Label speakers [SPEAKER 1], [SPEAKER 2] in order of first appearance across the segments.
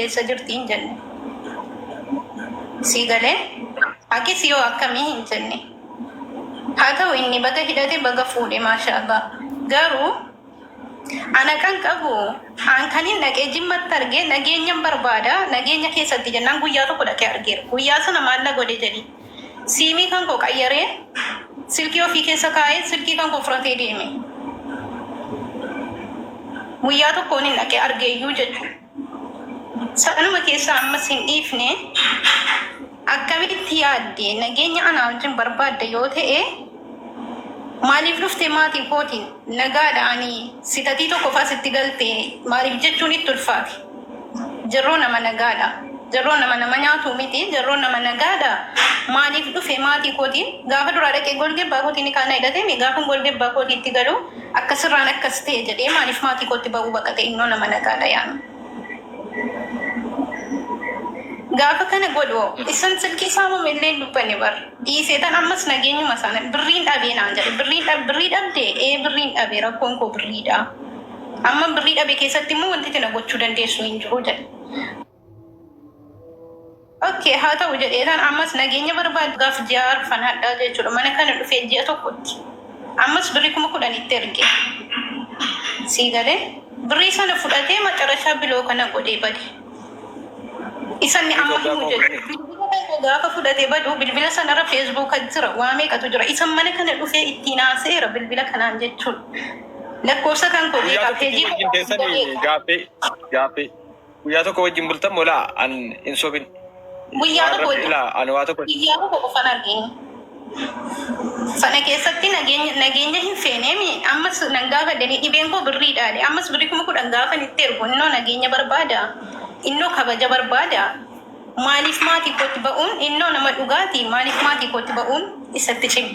[SPEAKER 1] eessa jirti hin jenne. Sii galee? Haqis yoo akkamii hin jenne. Haa ta'u inni baga hidhate baga fuudhe maashaallah. Garuu ana kan qabu an kanin dhaqee Jimmatti arge nageenyan barbaada nageenya keessatti jennaan guyyaa tokko dhaqee argeera. Guyyaa sana maal na godhe jedhi. Siimii kan koo qayyaree silkii ofii keessa kaa'ee silkii kan koo fudhatee deeme. Guyyaa tokkoon hin dhaqee argeeyyuu jechuudha. Sanuma keessaa ammas hin dhiifne akkamitti yaadde nageenya anaa wajjin barbaadda yoo ta'e maaliif dhuftee maatii kootiin nagaadha ani sitatii tokko faa sitti galte maaliif jechuun itti ulfaate. Jarroo nama nagaadha. Jarroon nama nama nyaatu miti. Jarroon nama nagaadha. Maaliif dhufe maatii kootiin gaafa duraa dhaqee golgee abbaa kootiin ni kaana hidhatee gaafa golgee abbaa kootiitti galu akkasirraan akkas ta'e jedhee maaliif maatii kootti ba'uu baqate innoo nama nagaadha yaanu. Gaafa kana godhu isan silkii saamame illee hin dubbanne bar. Dhiisee tan ammas nageenyuma sana birriin dhabee naan jedhe birriin dhab birrii dhabde ee birriin dhabe rakkoon koo birriidha. Amma birrii dhabe keessatti immoo wanti itti na gochuu dandeessu hin jiru jedhe. Okay haa ta'u jedhee tan ammas nageenya barbaadu gaaf ji'a arfan hadhaa jechuudha mana kana dhufee ji'a tokkotti ammas birrii 10,000tti erge. Sii galee birrii sana fudhatee macarashaa biloo kana godhee bade. Isanni
[SPEAKER 2] Birrii
[SPEAKER 1] amma
[SPEAKER 2] Itoophiyaa
[SPEAKER 1] himu
[SPEAKER 2] kuma
[SPEAKER 1] jedhu
[SPEAKER 2] kudhanii.
[SPEAKER 1] bilbila kana gaafa fudhatee badu bilbila sanarra feesbuuka jira waa meeqatu jira isan mana kana dhufee ittiin haasa'eera bilbila kanaan jechuudha. Lakkoofsa kan koo
[SPEAKER 2] Guyyaa
[SPEAKER 1] beekaa
[SPEAKER 2] tokkittii
[SPEAKER 1] peejii
[SPEAKER 2] wajjin
[SPEAKER 1] koo hunda
[SPEAKER 2] teessanii
[SPEAKER 1] beekaa.
[SPEAKER 2] gaaffii gaaffii guyyaa tokko wajjin bultan moo laa an hin sobin
[SPEAKER 1] Guyyaa
[SPEAKER 2] waan
[SPEAKER 1] tokko
[SPEAKER 2] rabbi
[SPEAKER 1] wajjin
[SPEAKER 2] ilaa ani waa tokko
[SPEAKER 1] guyyaa tokko qofan argine. Sana keessatti nageenya nageenya hin feeneemi ammas nan gaafadheni dhibeen koo birriidhaadhe ammas birrii 10,000 gaafan itti ergu innoo nageenya barbaada innoo kabaja barbaada maaliif maatii kootti ba'uun innoo nama dhugaati maaliif maatii kootti ba'uun isatti cime.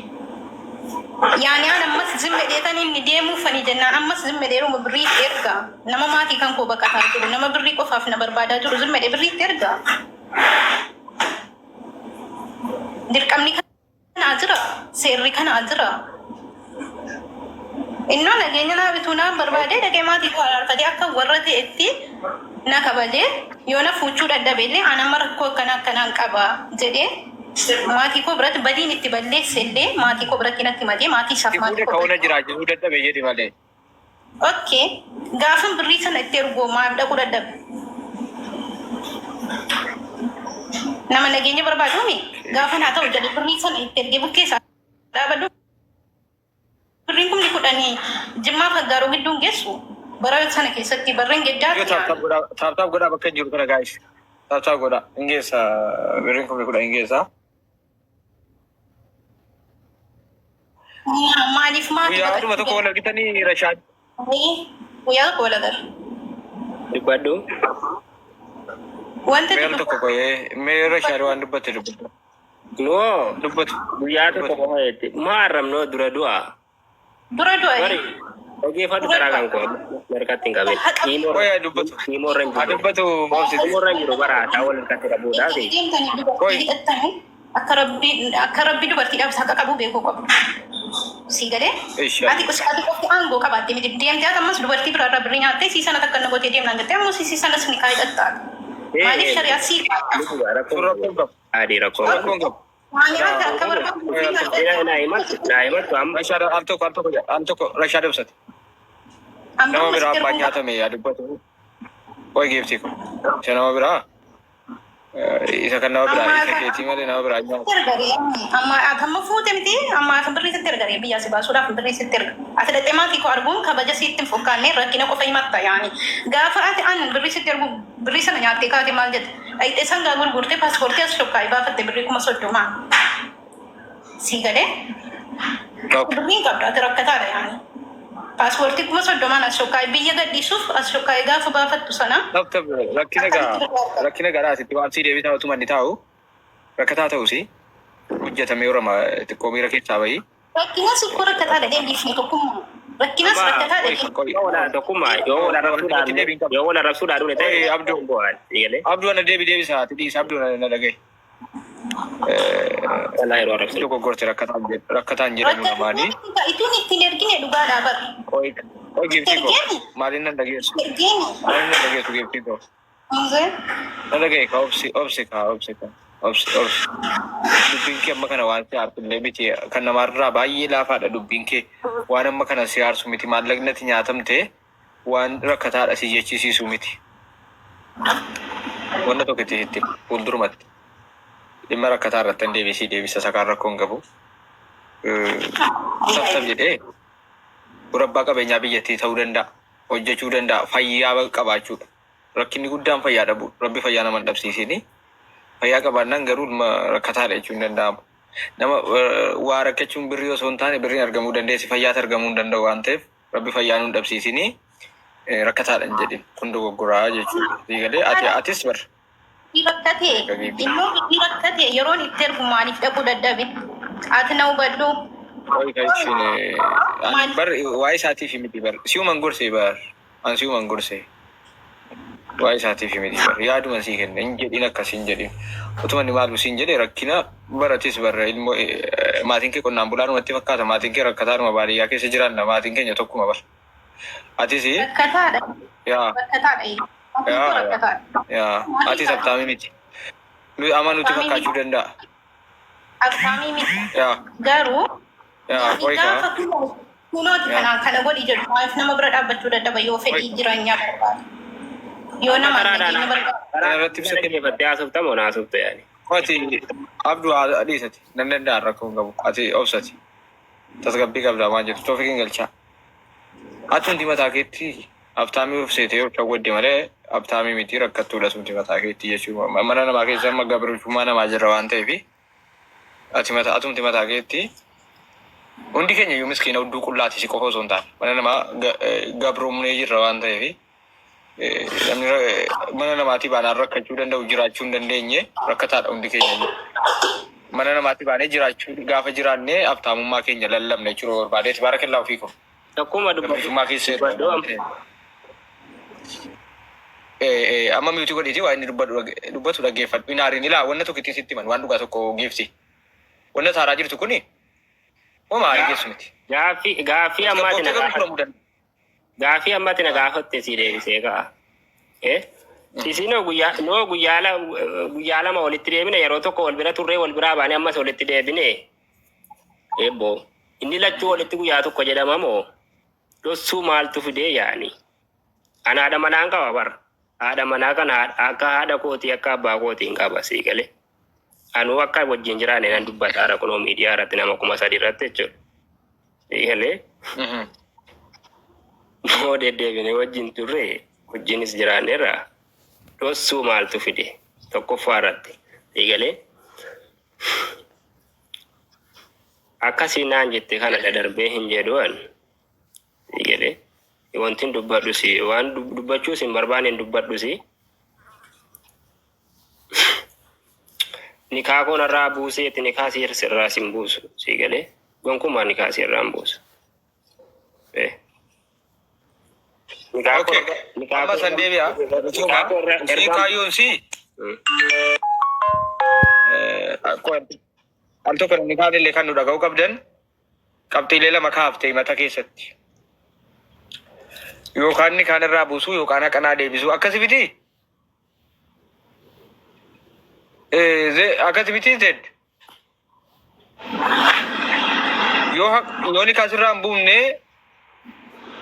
[SPEAKER 1] Yaani an ammas zim jedheetan inni deemuufani jennaan ammas zim jedheeruma birrii itti erga. Nama maatii kan koo baqataa jiru, nama birrii qofaaf na barbaadaa jiru zim jedhee birrii itti erga. Dirqamni kanaa jira, seerri kanaa jira. Innoo nageenya naa bituu naan barbaadee dhaqee maatii koo araarfatee akka warra ta'etti na kabajee yoo na fuuchuu dadhabe illee an amma rakkoo akkana akkanaan qaba jedhee Maatii koo biratti badiin itti balleesse illee maatii koo biratti natti himatee maatii isaaf
[SPEAKER 2] Si
[SPEAKER 1] maatii
[SPEAKER 2] fuudhe
[SPEAKER 1] koo
[SPEAKER 2] ka ona
[SPEAKER 1] biratti.
[SPEAKER 2] jiraachisuu dadhabe jedhi malee.
[SPEAKER 1] Okay. Gaafan birrii sana itti ergoo maaf dhaquu dadhabe? Nama nageenya barbaaduumi gaafan haa ta'u jedhe birrii sana itti ergee bukkee isaa dhaabadhu. Birriin kumni kudhanii Jimmaaf Aggaaroo gidduu hin geessu. Bara sana keessatti barreen
[SPEAKER 2] Yoo
[SPEAKER 1] geddaatti
[SPEAKER 2] taap taap godhaa taap taap godhaa bakka hin jiru kana gaayis. Taap taap godhaa hin geessa birriin kumni kudhan hin geessa.
[SPEAKER 1] Maaliif maatii
[SPEAKER 2] Guyyaa dhuma
[SPEAKER 1] baqachuu
[SPEAKER 2] tokko wal argitanii Rashaad.
[SPEAKER 1] danda'e? Guyyaa tokko wal agarra.
[SPEAKER 3] Dubbadhu.
[SPEAKER 1] Wanta
[SPEAKER 2] Mee al tokko qoyee mee Rashaad waan dubbatte dubbadhu.
[SPEAKER 3] Noo
[SPEAKER 2] Dubbatu.
[SPEAKER 3] guyyaa tokko
[SPEAKER 2] Dubbatu.
[SPEAKER 3] qofa jette. Maa arrabnoo dura du'a.
[SPEAKER 1] Dura du'a.
[SPEAKER 3] Bari dhageeffadhu
[SPEAKER 1] Dura
[SPEAKER 3] karaa
[SPEAKER 1] du'a.
[SPEAKER 3] kan koo harkatti hin qabin.
[SPEAKER 1] Haqa
[SPEAKER 3] Himoo
[SPEAKER 2] Qoy dubbatu.
[SPEAKER 3] himoo irra hin
[SPEAKER 2] Haa
[SPEAKER 3] jiru.
[SPEAKER 2] dubbatu obsiti.
[SPEAKER 3] Himoo irra hin jiru bara haasaa wal harkatti qabuudhaaf.
[SPEAKER 1] Eeggatti deemtanii dubartii
[SPEAKER 2] Qoy.
[SPEAKER 1] hidhattanii akka rabbi akka rabbi dubartiidhaaf haqa qabu beekuu qabdu. Sii galee?
[SPEAKER 2] Ishi.
[SPEAKER 1] Ati ati qofti aangoo qabaatte miti. Deemtee ati ammas dubartii biraarraa birrii nyaattee sii sana takka na gootee deemnaan jettee ammoo sii sanas ni kaa hidhatta. Maaliif shari'aa sii kaa'e?
[SPEAKER 3] Rakkoo
[SPEAKER 2] Sun rakkoo hin qabu.
[SPEAKER 3] Adii rakkoo
[SPEAKER 2] Sun rakkoo hin qabu.
[SPEAKER 1] Maali ati akka barbaadu
[SPEAKER 2] Qoy al tokko.
[SPEAKER 3] Naa himattu naa himattu amma
[SPEAKER 2] Rashaad al tokko al tokko al tokko Rashaad obsate. Nama biraa abbaan nyaatame yaa dubbatu. Qoy geeftii ko. Isa nama biraa isa kan nama biraa isa keetii malee nama biraa nyaatu.
[SPEAKER 1] Amma amma fuute miti amma ati birrii sitti erga biyyaa si baasuudhaaf birrii sitti erga. Ati dhaqxee maatii koo arguun kabaja sitti hin fakkaanne rakkina qofa himatta yaani. Gaafa ati an birrii sitti ergu birrii sana nyaattee kaate maal jette? Dhaqxee sangaa gurgurtee paaspoortii as shokkaa'ee baafatte birrii 30,000. Sii galee? Birrii hin qabdu ati rakkataadha yaani. Paaspoortii 30,000 as shokkaa'ee biyya gadhiisuuf as shokkaa'ee gaafa baafattu sana
[SPEAKER 2] Tap tap rakkina gaa
[SPEAKER 1] akkamitti birrii argatta?
[SPEAKER 2] rakkina garaa asitti waan sii deebisaa utuma inni taa'u rakkataa ta'usi hojjetamee horama xiqqoo miira keessaa bahii.
[SPEAKER 1] Rakkinas ikkoo rakkataa dhadhee hin dhiifne tokkummaa. Rakkinas
[SPEAKER 3] Amma
[SPEAKER 1] rakkataa
[SPEAKER 2] Qoy
[SPEAKER 1] dhadhee.
[SPEAKER 2] qoy.
[SPEAKER 3] yoo wal tokkummaa yoo wal arrabsuu
[SPEAKER 2] Walitti
[SPEAKER 3] dhaabne
[SPEAKER 2] deebiin qabu.
[SPEAKER 3] yoo wal arrabsuu dhaabne ta'e
[SPEAKER 2] Qoy Abduu.
[SPEAKER 3] bu'aan eegalee
[SPEAKER 2] Abduu ana deebi deebisa ati dhiisa Abduu na dhagahi.
[SPEAKER 3] walaa yeroo arrabsu.
[SPEAKER 2] Dogoggorte rakkataan jedhu rakkataan jedhamu namaanii.
[SPEAKER 1] Rakkataa ituun ittiin ergine dhugaadhaa bar.
[SPEAKER 2] Qoy qoy giiftii koo
[SPEAKER 1] Ergeeni.
[SPEAKER 2] maaliin nan dhageessu
[SPEAKER 1] Ergeeni.
[SPEAKER 2] maaliin nan dhageessu giiftii koo.
[SPEAKER 1] Muzee.
[SPEAKER 2] Na dhaga'i kaa obsi obsi kaa obsi kaa obsi obsi. Dubbiin kee amma kana waan si aarsu illee miti. Kan namaarraa baay'ee laafaadha dubbiin kee. Waan amma kana si aarsu miti. Maallaqni ati nyaatamte waan rakkataadha si jechisiisu miti. Wanna tokko itti sitti hima fuuldurumatti. Dhimma rakkataa irratti an deebisii deebisa isa kaan rakkoo hin qabu. Safsaf jedhee abbaa qabeenyaa biyyattii ta'uu danda'a. Hojjechuu danda'a. Fayyaa qabaachuudha. Rakkinni guddaan fayyaa dhabuudha. Rabbi fayyaa nama hin dhabsiisini. Fayyaa qabaannaan garuu ilma rakkataadha jechuun hin danda'amu. Nama waa rakkachuun birrii osoo hin taane birriin argamuu dandeessi fayyaas argamuu hin danda'u waan ta'eef Rabbi fayyaa nun dhabsiisini rakkataadha hin jedhin kun dogoggoraa jechuudha. Sii galee ati atis bar.
[SPEAKER 1] Inni rakkate innoo inni rakkate yeroon itti ergu maaliif dhaquu dadhabe ati na hubadhu.
[SPEAKER 2] Qoy kan ishiin ani bar waa'ee isaatiif miti bar si'uman gorsee bar an si'uman gorsee. Waa'ee isaatiif miti bar yaaduma sii kenna hin jedhin akkas hin jedhin utuma inni maalu siin jedhe rakkina baratis bar ilmoo maatiin kee qonnaan bulaanumatti fakkaata maatiin kee rakkataanuma baadiyyaa keessa jiraanna maatiin keenya tokkuma bar atis
[SPEAKER 1] Rakkataadha.
[SPEAKER 2] yaa
[SPEAKER 1] Rakkataadha. Maatiin koo
[SPEAKER 2] yaa
[SPEAKER 1] rakkataadha.
[SPEAKER 2] yaa
[SPEAKER 1] Maatiin
[SPEAKER 2] atis habtaamii miti nu ama nuti
[SPEAKER 1] Habtaamii
[SPEAKER 2] fakkaachuu
[SPEAKER 1] miti.
[SPEAKER 2] danda'a
[SPEAKER 1] Habtaamii miti.
[SPEAKER 2] yaa
[SPEAKER 1] Garuu
[SPEAKER 2] yaa
[SPEAKER 1] namni
[SPEAKER 2] qoy kaa
[SPEAKER 1] gaafa kunoo kunooti
[SPEAKER 2] yaa
[SPEAKER 1] kanaan kana godhi jedhu maaliif nama bira dhaabbachuu dadhaba yoo
[SPEAKER 2] qoy
[SPEAKER 1] fedhii jireenyaa barbaade. Yoo
[SPEAKER 3] Amma
[SPEAKER 1] nama
[SPEAKER 3] karaadhaan
[SPEAKER 1] nageenya barbaade.
[SPEAKER 2] kana
[SPEAKER 3] karaa
[SPEAKER 2] irratti ibsa kenni
[SPEAKER 3] dhaggeeffattee haasofta moo na haasofta yaani?
[SPEAKER 2] Ati abdu haa dhiisati nan danda'an rakkoo hin qabu ati obsati tasgabbii qabdaa waan jettu toofiqiin galchaa ati hundi mataa keetti abtaamii of seetee of shawwadde malee abtaamii miti rakkattuudha sumti mataa keetti jechuu mana namaa keessa amma gabrummaa namaa jirra waan ta'eef ati mata atumti mataa keetti hundi keenya iyyuu miskiina hudduu qullaati si qofa osoo hin taane mana namaa gabroomnee jirra waan ta'eef namni mana namaatii baanaan rakkachuu danda'u jiraachuu hin dandeenye rakkataadha hundi keenya iyyuu. Mana namaatii baanee jiraachuu gaafa jiraanne abtaamummaa keenya lallabna jechuudha barbaadeeti. Baarakallaa ofii koo.
[SPEAKER 3] Tokkuma dubbadhu
[SPEAKER 2] Gabrummaa keessa jirra
[SPEAKER 3] dubbadhu
[SPEAKER 2] waan
[SPEAKER 3] amma.
[SPEAKER 2] ta'eef. Amma mute godhiiti waa inni dubbadhu dubbatu dhaggeeffadhu. Hin aarin ilaa wanna tokko ittiin sitti himan waan dhugaa tokko giifti. Wanna taaraa jirtu kuni homa aarii geessu miti.
[SPEAKER 3] Gaaffii gaaffii ammaati
[SPEAKER 2] Tasgabboftee
[SPEAKER 3] na
[SPEAKER 2] garuu
[SPEAKER 3] gaafatte.
[SPEAKER 2] furamuu danda'a.
[SPEAKER 3] Gaaffii ammatti na gaafatte sii deebisee ka'a. Eh? Isinoo guyyaa noo guyyaa guyyaa lama walitti deebine yeroo tokko wal bira turree wal biraa baanee ammas walitti deebine. Eebboo. Inni lachuu walitti guyyaa tokko jedhama moo? Dhossuu maaltu fidee yaani? Ana haadha manaan qaba bar. Haadha manaa kana akka haadha kootii akka abbaa kootiin qaba sii galee. Anuu akka wajjin jiraanne nan dubbata haadha kunoo miidiyaa irratti nama 3000 irratti jechuudha. Sii galee. Moo deddeebine wajjin turre wajjinis jiraanneerra dhossuu maaltu fide tokkoffaa irratti sii galee. Akkasii naan jette kana dadarbee hin jedhu an. Sii galee. Wantin dubbadhusi waan dubbachuus hin barbaanne hin dubbadhusi. Nikaa koo narraa buuseeti nikaa si irraa sin buusu. Sii galee. Gonkumaa nikaa si irraa hin buusu. Eh. Nikaa koo
[SPEAKER 2] Okay.
[SPEAKER 3] nikaa
[SPEAKER 2] Amma
[SPEAKER 3] koo
[SPEAKER 2] san deebi'a.
[SPEAKER 3] nikaa koo irraa
[SPEAKER 2] Sii
[SPEAKER 3] ergaan
[SPEAKER 2] kaayyoon sii al tokko namni kaan illee kan nu dhaga'uu qabdan qabxiilee lama kaafte himata keessatti. Yookaan inni kaan irraa buusuu yookaan haqanaa deebisuu akkasi miti? Akkasi miti Zed? Yoo yoo nikaa sirraa hin buufne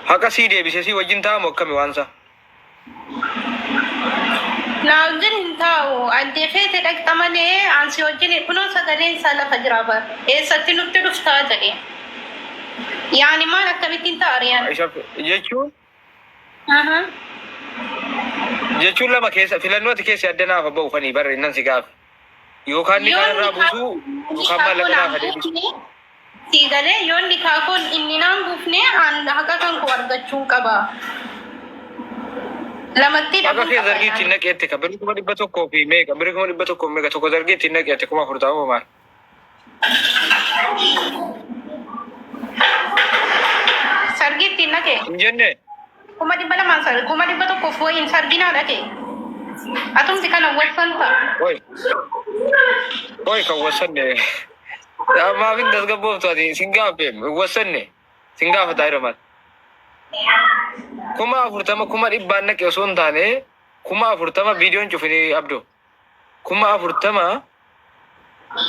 [SPEAKER 2] haqa sii deebisee sii wajjin taa'amu akkami waan isaa?
[SPEAKER 1] Na wajjin hin taa'u. Addee feete dhaqxa malee an si wajjin kunoo sagaleen isaa lafa jira bar. Eessatti nutti dhuftaa jedhe. Yaani maal akkamittiin ta'a riyaan?
[SPEAKER 2] Isa jechuun
[SPEAKER 1] Aha.
[SPEAKER 2] jechuun lama keessa filannoo ati keessa adda naaf ba'u fanii barre innan si gaafa. Yookaan ni
[SPEAKER 1] Yoon
[SPEAKER 2] kanarraa
[SPEAKER 1] nikaa
[SPEAKER 2] buusuu yookaan
[SPEAKER 1] nikaa
[SPEAKER 2] maallaqa
[SPEAKER 1] koo
[SPEAKER 2] naaf
[SPEAKER 1] naan
[SPEAKER 2] deebisu.
[SPEAKER 1] buufne sii galee yoon nikaa koon inni naan buufne an haqa kan koo argachuun qaba. Lamatti
[SPEAKER 2] Haqa
[SPEAKER 1] dhabuun
[SPEAKER 2] kee
[SPEAKER 1] qaba
[SPEAKER 2] zargii ittiin
[SPEAKER 1] yaani.
[SPEAKER 2] naqeette ka birrii 100,000 fi meeqa birrii 100,000 fi meeqa tokko zargii ittiin naqeette 40,000 maal?
[SPEAKER 1] Sargii ittiin dhaqe.
[SPEAKER 2] Hin jenne
[SPEAKER 1] 200,000 sargii 100,000 wayiin sargii naa dhaqe. Atumti kana wassanta.
[SPEAKER 2] Oi. Oi kan wassanne. Maaf hin tasgabbooftu ati sin gaaffe hin wassanne. Sin gaafataa jira maal. 40,000 100,000 naqe osoo hin taane 40,000 viidiyoon cufini abdoo. 40,000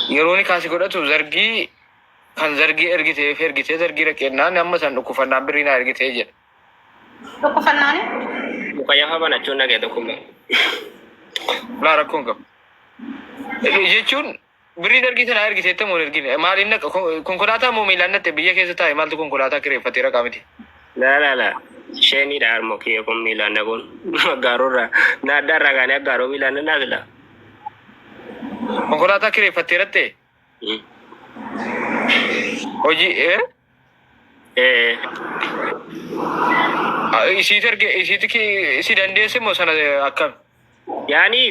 [SPEAKER 2] yeroo inni kaasi godhatu zargii kan zargii ergiteef ergitee zargii dhaqeennaan amma san dhukkufannaan birrii naa ergitee jedha.
[SPEAKER 1] Dhukkuffannaani?
[SPEAKER 3] Muka yafa banachuun dhagee tokkummaa.
[SPEAKER 2] Laa rakkoon qabu. Jechuun birrii dargii sana ergiteetta moo hin ergine? Maaliin naqa? Konkolaataa moo miilaan natte biyya keessa taa'e maaltu konkolaataa kireeffatee raqaa miti?
[SPEAKER 3] Laa laa laa. Isheenidha harmoo kiyya kun miilaan dhaquun. Aggaaroo naaddaa irraa kaanee aggaaroo miilaan dhannaa sila.
[SPEAKER 2] Konkolaataa kireeffattee ratte? Hojii ee?
[SPEAKER 3] Ee.
[SPEAKER 2] Isiit erge isiit si dandeesse moo sana akkam?
[SPEAKER 3] Yaani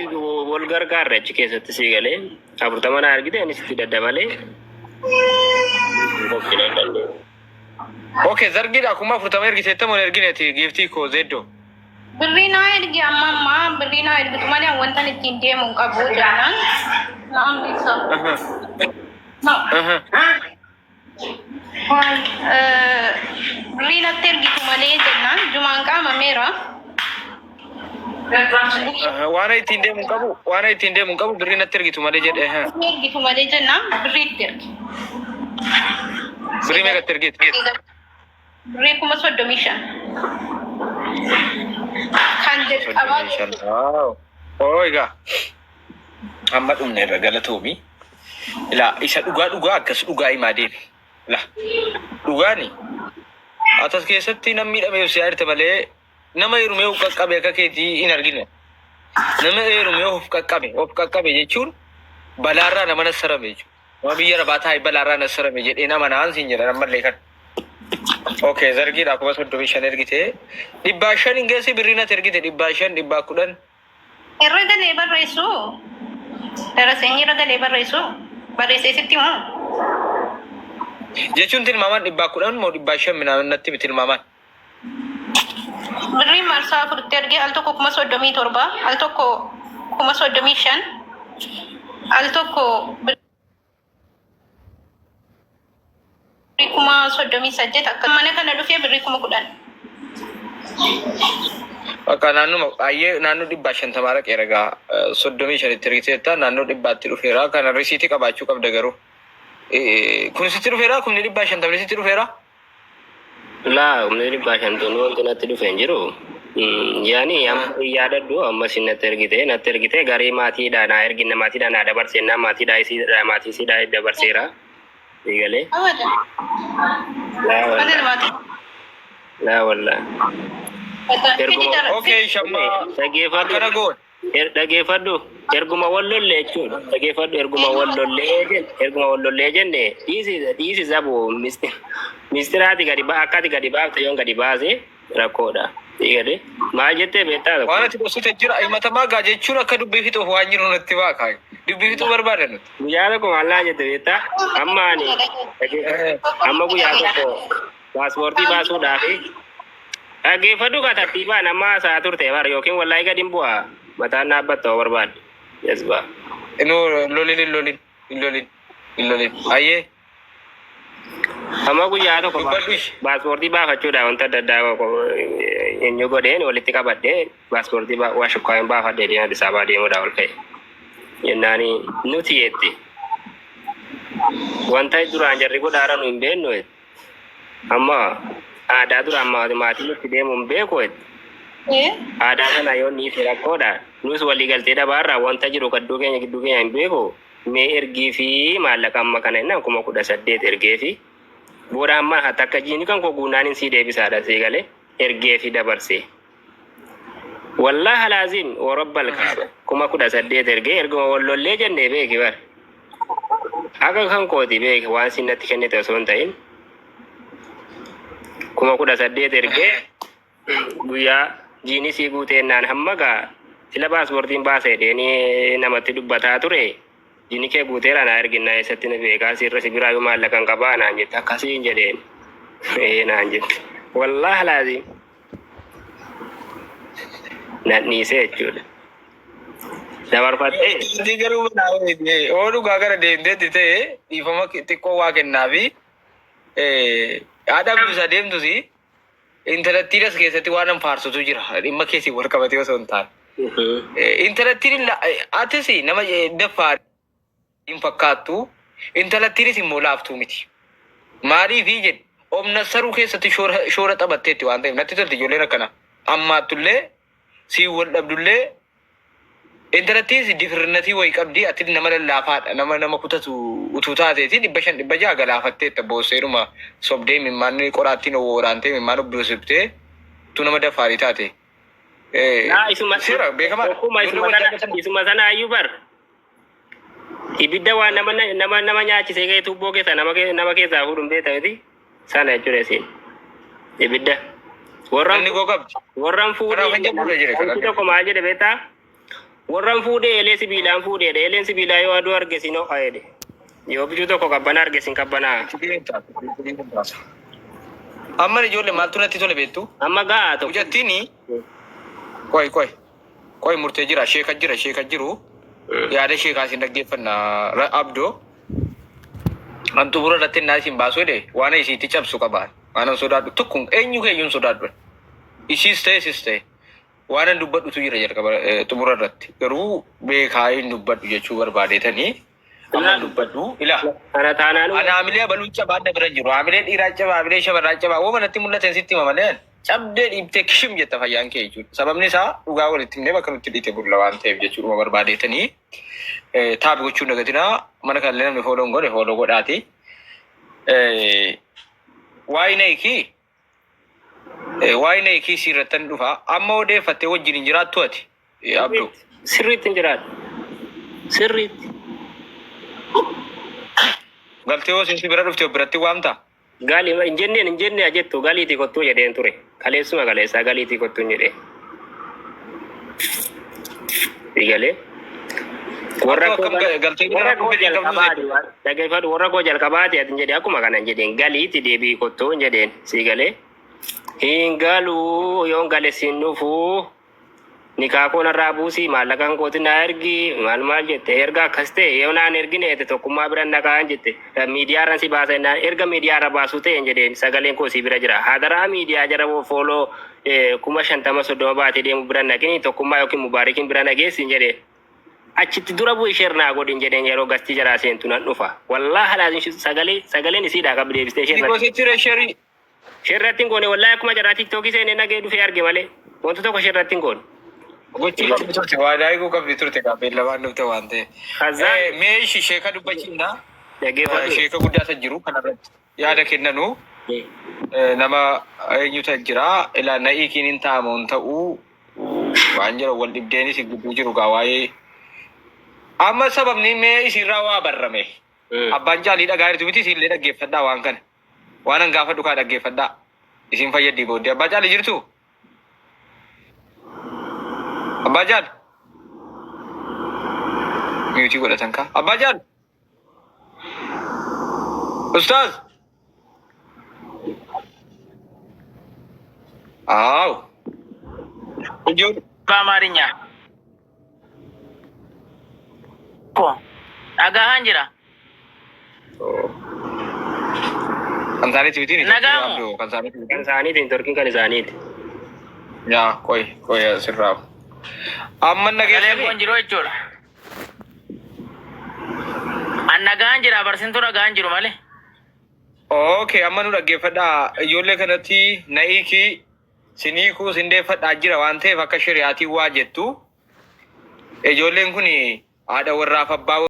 [SPEAKER 3] wal gargaarra achi keessatti sii galee 40 na argite anis itti daddabalee qophiin hin dandeenye.
[SPEAKER 2] Okay, zargiidha 40,000 ergiteetta moo hin ergine ati giiftii koo zeeddoo?
[SPEAKER 1] Birrii naa ergi amma ammaa birrii naa ergitu malee wantan ittiin deemu hin qabu jennaan na hambisa. No. Birrii natti ergitu malee jennaan jumaan qaamameera.
[SPEAKER 2] Waan ittiin deemu hin qabu, waan ittiin deemu hin qabu birrii natti ergitu malee jedhe.
[SPEAKER 1] Birrii ergitu malee jennaan birrii itti ergi.
[SPEAKER 2] Birrii meeqatti ergite?
[SPEAKER 1] Birrii 35,000. Kan jalqabaa jechuudha.
[SPEAKER 2] Oo egaa.
[SPEAKER 4] Amma dhumne irra galatoomi. Ilaa isa dhugaa dhugaa akkas dhugaa himaa deemi. Ilaa dhugaani atas keessatti namni miidhamee si yaadte malee nama heerumee of qaqqabe akka keetii hin argine. Nama heerumee of qaqqabe of qaqqabe jechuun balaarraa nama nassarame jechuudha. Nama biyya arabaa taa'ee balaarraa nassarame jedhee nama naan siin jedhan ammallee kan. Okay, zargiidha 35,000 ergite. 500 hin geessi birrii natti ergite 500 110.
[SPEAKER 1] Irra galee barreessu. Daraseenyi irra galee barreessu. Barreessee sitti himu.
[SPEAKER 2] Jechuun tilmaamaan 110 moo 500 minaamin natti tilmaamaan.
[SPEAKER 1] Birrii marsaa afuritti ergee al tokko 37,000, al tokko 35,000, al tokko birrii 38,000 akka mana kana dhufee birrii 10,000.
[SPEAKER 2] Bakka naannoo baay'ee naannoo 150 dhaqeera egaa 35tti ergiteetta naannoo 100tti dhufeera kana risiitii qabaachuu qabda garuu. Kun sitti dhufeera kumni 150 sitti dhufeera.
[SPEAKER 3] Laa humni 500 wanti natti dhufe hin jiru. Yaani amma hin yaadadhu ammas natti ergite garii maatiidhaa naa erginna maatiidhaa naa dabarseenna maatiidhaa isiidhaa maatii isiidhaa dabarseera. Eegalee.
[SPEAKER 1] Abadan.
[SPEAKER 3] Laa
[SPEAKER 1] Mana
[SPEAKER 3] wallaahi.
[SPEAKER 1] namaati.
[SPEAKER 3] Laa wallaahi. Erguma
[SPEAKER 2] Okay shamma
[SPEAKER 3] dhageeffadhu.
[SPEAKER 2] akkana goon.
[SPEAKER 3] Dhageeffadhu erguma wal lolle jechuudha. Dhageeffadhu erguma wal lollee jenne erguma wal lollee jenne dhiisi dhiisi zabu mistiraati gadi ba akkati gadi baafte yoon gadi baase rakkoodha. Eegale maal jettee beektaa
[SPEAKER 2] Waan
[SPEAKER 3] tokko.
[SPEAKER 2] ati gorsite jira himatamaa gaa jechuun akka dubbii fixuuf waan jiru nutti baaka. Dubbii fixuu barbaada nuti.
[SPEAKER 3] Guyyaa tokko maal naa jette beektaa amma ani amma guyyaa tokko paaspoortii baasuudhaaf dhaggeeffadhu ka tartiibaan amma haasa'aa turte bar yookiin wallaahi gadi hin bu'a mataan dhaabbatta yoo barbaadde. Jazbaa.
[SPEAKER 2] Nu lolin hin lolin hin lolin hin lolin. Ayyee
[SPEAKER 3] Amma guyyaa tokko
[SPEAKER 2] dubbadhu ishee.
[SPEAKER 3] paaspoortii baafachuudhaaf wanta adda addaa eenyu godheen walitti qabadhee paaspoortii waa shukkaayeen baafadhee deemee Addis Ababaa deemuudhaaf ol ka'e. Jennaani nuti jetti wanta duraan jarri godhaara nu hin beeknu jetti. Amma aadaa duraan maatiin itti deemu hin beeku jetti. Aadaa kana yoo niite rakkoodha. Nus walii galtee dhabaarraa wanta jiru gadduu keenya gidduu keenya hin beeku. Mee ergii fi maallaqa amma kana innaan 18,000 ergee fi booda amma takka jiini kan koo guunnaan hin sii deebisaadha sii galee ergee fi dabarse. Wallahi laazim warabbal kaaba 18,000 ergee erguma wal lollee jennee beeki bar. Akka kan kooti beeki waan siin natti kennite osoo hin ta'in 18,000 ergee guyyaa jiini sii guuteennaan hamma gaa sila paaspoortiin baasee deeni namatti dubbataa ture jiini kee guuteera naa erginna eessatti na beekaa sirra si biraa yoo maallaqa hin qabaa naan jette akkasiin jedheen ee naan jette wallahi laazim nan dhiisee jechuudha dabarfattee
[SPEAKER 2] Wanti garuu manaa wayiiti. Yoo dhugaa gara deemteetti ta'e dhiifama xiqqoo waa kennaafi haadha abduusaa deemtusi intalattiinas keessatti waan an faarsutu jira. Dhimma keessi wal qabatee osoo hin taane.
[SPEAKER 4] Intalattiin atis nama daffaa hin fakkaattu. Intalattiinis immoo laaftuu miti. Maaliifii jedhi omna saruu keessatti shoora taphatteetti waan ta'eef natti tolti ijoolleen akkana. Ammaattullee siin wal dhabdullee intalattiinis difirnatii wayii qabdi ati nama lallaafaadha nama nama kutatu utuu taateeti 500 600 galaafatteetta boosseedhuma sobdee mimmaan qoraattiin waraantee mimmaan obboosiftee utuu nama daffaarii taate.
[SPEAKER 3] Laa isuma
[SPEAKER 4] Seera beekamaadha.
[SPEAKER 3] Tokkuma
[SPEAKER 4] Ijoollee
[SPEAKER 3] isuma
[SPEAKER 4] wal
[SPEAKER 3] sana
[SPEAKER 4] jaallatan.
[SPEAKER 3] isuma sana ayyuu bar. Ibidda waan nama nama nama nyaachisee ka'ee tuubboo keessa nama keessaa fuudhuun beekta miti. Sana jechuudha isiin. Ibidda. Warran
[SPEAKER 4] Namni koo qabdi.
[SPEAKER 3] warran
[SPEAKER 4] Kanaaf
[SPEAKER 3] fuudhee
[SPEAKER 4] hin jedhu jira
[SPEAKER 3] wanti tokko maal jedhe beektaa? Warran fuudhee eelee sibiilaan fuudheedha. Eeleen sibiilaa yoo aduu arge siin ho'a jedhe. Yoo bichuu tokko qabbana arge siin qabbanaa.
[SPEAKER 4] Amma ijoollee maaltu natti tole beektu?
[SPEAKER 3] Amma ga'a tokko.
[SPEAKER 4] Mucattiin qoy qoy qoy murtee jira sheeka jira sheeka jiru yaada sheekaa isin dhaggeeffanna abdoo an xumura irratti naa isin baasu jedhe waan isiitti cabsu qaba waan an sodaadhu tokko eenyu keeyyuun sodaadhu isiis ta'e isis ta'e waan an dubbadhutu jira jalqaba xumura irratti garuu beekaa hin dubbadhu jechuu barbaadetanii amma dubbadhu ilaa.
[SPEAKER 3] Kana taanaan
[SPEAKER 4] Ani haamilee abaluu cabaa adda bira jiru. Haamilee dhiiraa cabaa, haamilee shamarraa cabaa. Woo manatti mul'atan sitti hima malee cabdee dhiibtee kishim jetta fayyaan kee jechuudha. Sababni isaa dhugaa walitti himnee bakka nutti dhiite bulla waan ta'eef jechuudha barbaadeetanii tap gochuu hin dagatinaa. Mana kanallee namni follow hin godhe follow godhaati. Waa'ee naikii waa'ee naikii si irrattan dhufa. Amma odeeffattee wajjin hin jiraattu ati Abduu.
[SPEAKER 3] Sirriitti hin jiraatu. Sirriitti.
[SPEAKER 4] Galtee hoo si bira dhufte of biratti waamtaa?
[SPEAKER 3] Gali hin jenneen hin jenne jettu galiitii kottuu jedheen ture. Kaleessuma kaleessaa galiitii kottuu hin jedhee. Galee. Warra
[SPEAKER 4] Akkam
[SPEAKER 3] koo
[SPEAKER 4] galtee bira
[SPEAKER 3] warra koo
[SPEAKER 4] dhufee qabdu
[SPEAKER 3] jalqabaati dhaggeeffadhu warra koo jalqabaati ati hin jedhe akkuma kana hin jedheen galiitti deebii kottuu hin jedheen sii galee. Hin galuu yoon gale siin dhufuu nikaa koo narraa buusii maallaqaan kooti naa ergi maal maal jette erga akkas ta'e yoo naan ergine jette tokkummaa bira naqaan jette miidiyaarran si baasa jennaan erga miidiyaarra baasuu ta'e hin jedheen sagaleen koo si bira jira hadaraa miidiyaa jara follow 50,000 30 baatee deemu bira naqini tokkummaa yookiin mubaarikiin bira nageessi hin jedheen achitti dura bu'i share naa godhin jedheen yeroo gastii jaraa seentu nan dhufa wallaahi laazim sagalee sagaleen isiidhaa qabdi deebistee share
[SPEAKER 4] Gosetti share.
[SPEAKER 3] Sharratti hin goone wallaahi akkuma jaraa TikTokii seenee nagee dhufee arge malee wanta tokko sharratti hin goone.
[SPEAKER 4] Gochuu qabdi turte waadaa eeguu qabdi turte gaaffii lamaan dhufte waan ta'eef.
[SPEAKER 3] Kazaa
[SPEAKER 4] Mee ishii sheeka dubbachiifna.
[SPEAKER 3] Dhaggeeffadhu.
[SPEAKER 4] Sheeka guddaa jiru kanarratti yaada kennanu nama eenyutu jira ilaa na'iikiin hin ta'amu hin ta'uu waan jedhu wal dhibdeenis gidduu jiru gaa waa'ee. Amma sababni mee isiirraa waa barrame. Abbaan caalii dhagaa jirtu miti isiillee dhaggeeffadhaa waan kana. Waan an gaafadhu kaa dhaggeeffadhaa. Isin fayyadii booddee. Abbaa caalii jirtu? Abbaa jaal. Mute godhatan kaa. Abbaa jaal. Ustaaz. Aaw. Ijoollee.
[SPEAKER 5] በአማርኛ ko dhagahaan jira.
[SPEAKER 4] Kan isaaniiti miti ni
[SPEAKER 5] Nagaamu.
[SPEAKER 4] Kan isaaniiti miti.
[SPEAKER 3] Kan isaaniiti torkiin kan isaaniiti.
[SPEAKER 4] Yaa qoy qoy asirraa. Amma
[SPEAKER 5] Sagaleen
[SPEAKER 4] nageessanii.
[SPEAKER 5] kun jiru jechuudha. An nagaan jira barsiintu nagaan jiru malee.
[SPEAKER 4] Okay, amma nu dhaggeeffadhaa. Ijoollee kanatti na'iikii siniikuu sindeeffadhaa jira waan ta'eef akka shari'aatiin waa jettu. Ijoolleen kun haadha warraaf abbaa